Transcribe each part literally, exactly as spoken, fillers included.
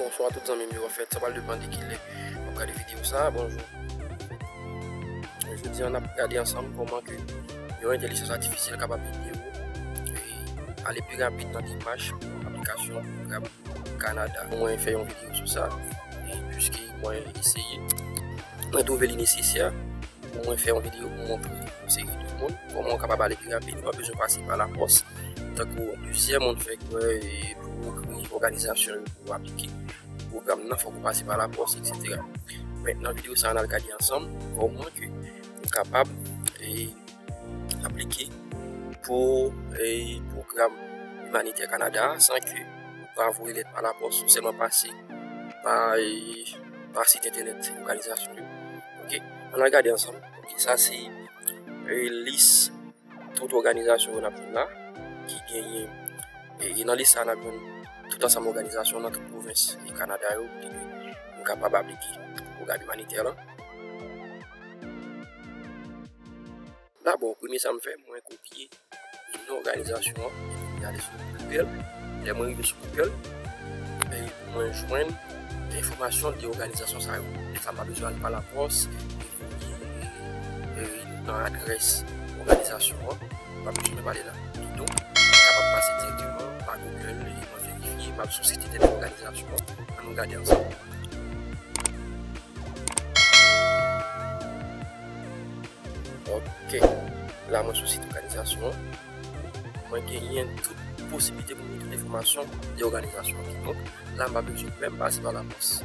Bonswa tout zanmi m yo. Anfèt, sa pral depann de kilè w ap gade videyo sa a. Bonjou. Jodi a, n ap gade ansanm kòman ke yon entèlijans atifisyèl kapab ede w, e, ale pi rapid nan demach pou aplikasyon pwogram Kanada. Mwen fè yon videyo sou sa, e, piske mwen eseye, mwen twouve li nesesè pou mwen fè yon videyo pou montre yon seri de moun kòman w kapab ale pi rapid, ou pa bezwen pase pa lapòs. Tankou plizyè moun fè kwè, e, pou ekri òganizasyon yo pou aplike pwogram nan, fòk ou pase pa lapòs, etsetera. Men, nan videyo sa a, n al gade ansanm kòman ke ou kapab, e, aplike pou, e, pwogram imanitè Kanada a san ke ou pa voye lèt pa lapòs, ou sèlman pase pa, e, pa sit entènèt òganizasyon yo. Oke, ann al gade ansanm. Oke, sa se, e, lis tout òganizasyon yo n ap jwenn la, ki genyen, e, e nan lis sa a, n ap jwenn tout ansanm òganizasyon nan tout pwovens, e, Kanada yo, kote ke nou kapab aplike pwogram imanitè lan. Dabò, premye sa m fè, mwen kopye non òganizasyon an, epi mwen ale sou Google. Lè mwen rive sou Google, e, mwen jwenn enfòmasyon de òganizasyon sa yo. Lè sa a, m pa bezwen al pa lapòs, e, voye, e, nan adrès òganizasyon an. M pa bezwen menm ale la. Kidonk, mwen kapab pase dirèkteman pa Google, e mwen verifye, m al sou sit entènèt òganizasyon an. Ann nou gade ansanm. Oke. La, mwen sou sit òganizasyon an. Mwen genyen tout posiblite pou mwen jwenn tout enfòmasyon de òganizasyon an. Kidonk, la, m pa bezwen menm pase pa lapòs.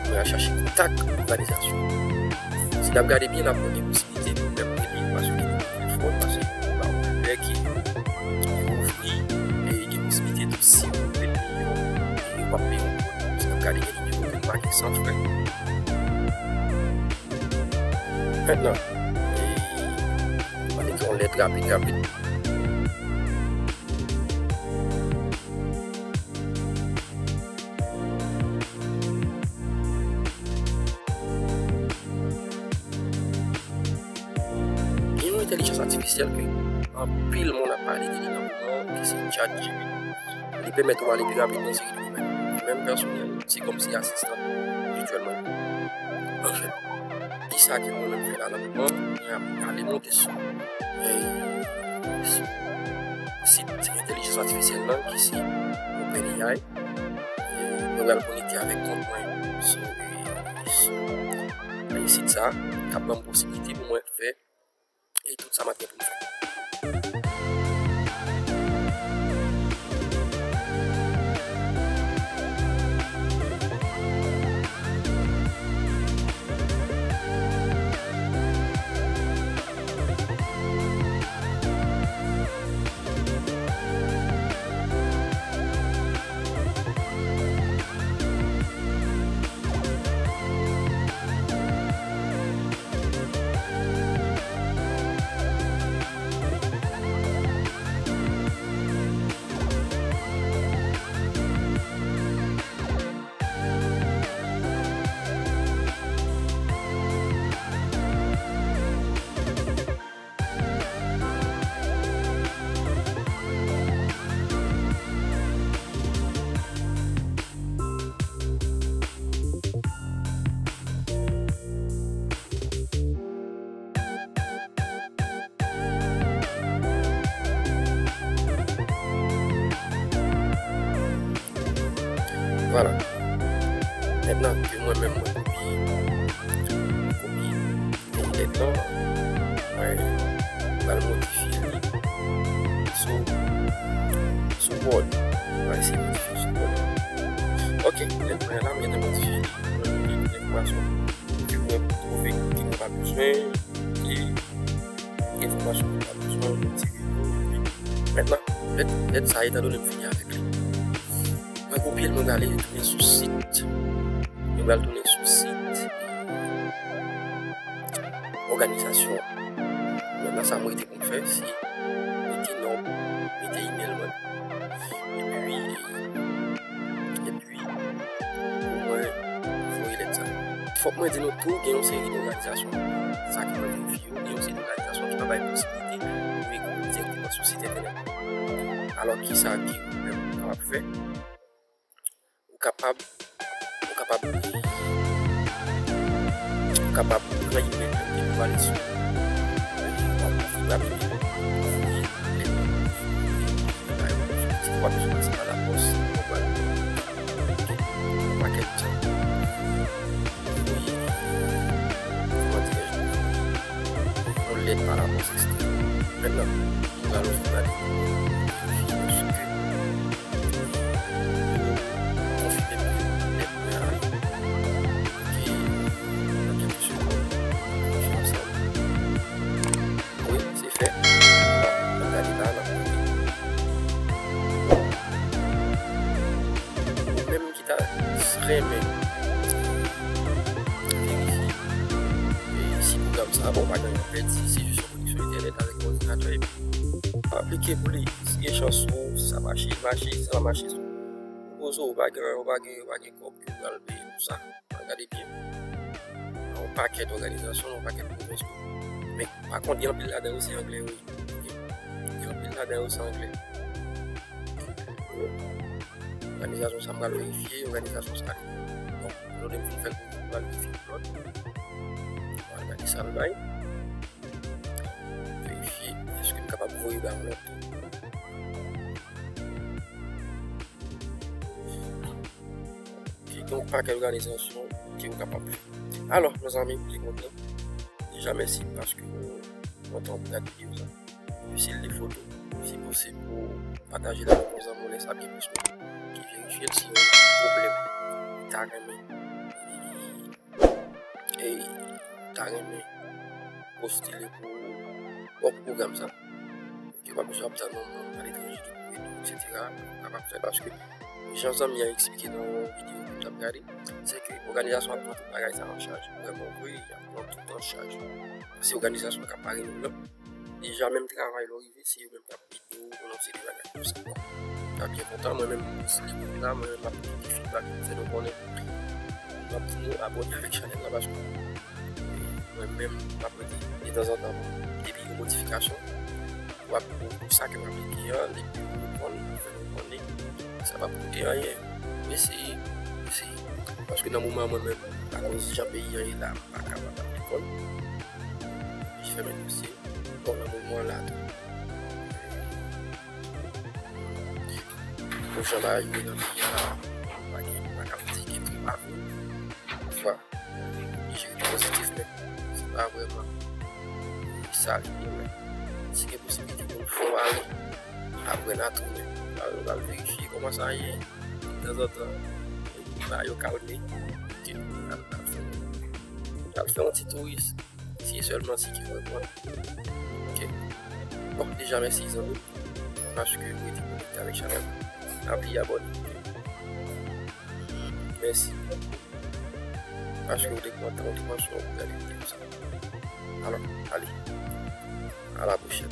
Mwen al chache kontak òganizasyon. Si n ap gade byen, n ap wè gen posiblite pou menm rele yo, paske gen nimewo telefòn, paske yo ba w lè ke yo ofri, e gen posiblite tou si ou rele yo, e yo p ap peye yon kòb. Si n ap gade, gen nimewo ke nou make san frè. Mentnan, e, m pral ekri yon lèt rapid, rapid. Gen yon entèlijans atifisyèl ke anpil moun ap pale de li nan moman an, ki se ChatGPT. Li pèmèt ou ale pi rapid nan seri de domèn. Mwen menm pèsonèl, se kòmsi asistan vityèl mwen. Anfèt, kisa ke mwen menm fè la nan moman an, mwen ap ale monte sou, e, sou sit entèlijans atifisyèl lan, ki se OpenAI. E, mwen pral konekte avèk kont mwen sou, e, sou, e, sit sa a, k ap ban m posiblite pou mwen fè e tout sa m ap gen pou m fè. Vwala. Mentnan ke mwen menm mwen kopye, mwen kopye lèt lan, mwen pral modifye li sou, sou Word. Mwen eseye modifye sou Word. Ok, lèt mwen la, mwen gentan modifye li. Mwen mete tout enfòmasyon ke mwen twouve ke mwen pa bezwen, e enfòmasyon mwen pa bezwen, mwen retire yo. Epi mentnan, lèt, lèt sa, etandone m fini avèk li, mwen kopye l, mwen prale tounen sou sit. Mwen pral tounen sou sit òganizasyon an. Mentnan, sa m rete pou m fè, se mete email mwen. Epi, epi, pou mwen voye lèt sa. Fòk mwen di nou tou, gen yon seri de òganizasyon, sa ki mwen verifye yo, gen yon seri de òganizasyon ki pa bay posiblite pou ekri direkteman sou sit entènèt. Alò, kisa ke ou menm ou kapab fè? Ou kapab, ou kapab, ou kapab pran email yo epi w ale sou, w ap konfime ak email yo, ou voye lèt yo, ou pa bezwen pase pa lapòs, ou pral yon pakèt tan. Voye, kòman dirèj, yon lèt pa lapòs, etsetera. Mentnan, nou pral ouvri bagay yo, verifye èske konfime ke lèt mwen ale. Ok, nan kèk segonn, nou fè ansanm. Wi, se fèt. N ap gade la, n ap gade. Ou menm ki ta renmen verifye, e, si pwogram sa a, bon, pa gen anyen pèdi, se jis yon koneksyon entènèt avèk òdinatè, epi aplike pou li. Si gen chans ou, si sa mache, mache, si sa pa mache, poze w, ou pa gen, ou pa gen, ou pa gen kòb ke w pral peye pou sa. Gade byen. Nan yon pakèt òganizasyon, nan yon pakèt pwovens tou. Men, pa kont, gen anpil ladan yo se anglè yo ye. Gen anpil ladan yo se anglè. Òganizasyon sa m pral verifye, òganizasyon sa li. Bon, lòt m fin fè l pou m pral verifye pou lòt. Mwen gade sa l bay. Verifye, èske m kapab voye ba yon lòt tou. Ki gen yon pakèt òganizasyon ke w kapab fè. Alò, mezanmi, m byen kontan. Deja, mèsi paske w pran tan pou gade videyo sa. Epi si l de foto, si posib, ou pataje l avèk yon zanmi w, lè sa ap gen plis moun ki verifye l si yon pwoblèm ou ta renmen, e, ta renmen postile pou, bon, pou pwogram sa. Ke w pa bezwen ap tann yon moun aletranje ki pou ede w, etsetera. Ou kapab fè l paske jan zanmi an eksplike nan yon videyo ke m t ap gade, se ke òganizasyon ap pran tout bagay sa an chaj. Vrèman vre, y ap pran tout an chaj. Se òganizasyon k ap pare nou nan. Deja menm travay lè w rive, se yo menm k ap ede w nan yon seri de bagay konsa. Bon, m ta byen kontan, mwen menm, si li moun la, mwen menm m ap kite feedback, fè nou konnen. M ap di nou abòne avèk chanèl la paske mwen menm, m ap rete detanzantan pou m depi yon modifikasyon. W ap pou sa ke m aplike an, depi ou reponn, ou fè nou konnen. Sa p ap koute anyen. Ou eseye, ou eseye. Paske nan moman an mwen menm, akoz jan peyi an ye la, m pa kapab ap reponn. Epi fèmen dosye. Bon, nan moman an la tou. Pou jan bagay yo ye nan peyi an la, m pa gen, m pa ka di ke m pa vle. Pafwa, li jere tou pozitif, men se pa vrèman sa li ye, men si gen posiblite pou n fè w ale, apre n a tounen. Nou pral, nou pral verifye kòman sa ye, tanzantan, ba yo kalme, ke nou pral, pral fè, pral fè yon ti touris, si sèlman si ke reponn. Ok. Bon, deja, mèsi, zanmi, paske w rete konekte avèk chanèl. Pa bliye abòne. Mèsi. Paske w te pran tan, w te pran swen w pou gade videyo sa. Alò, ale. A la pwochèn.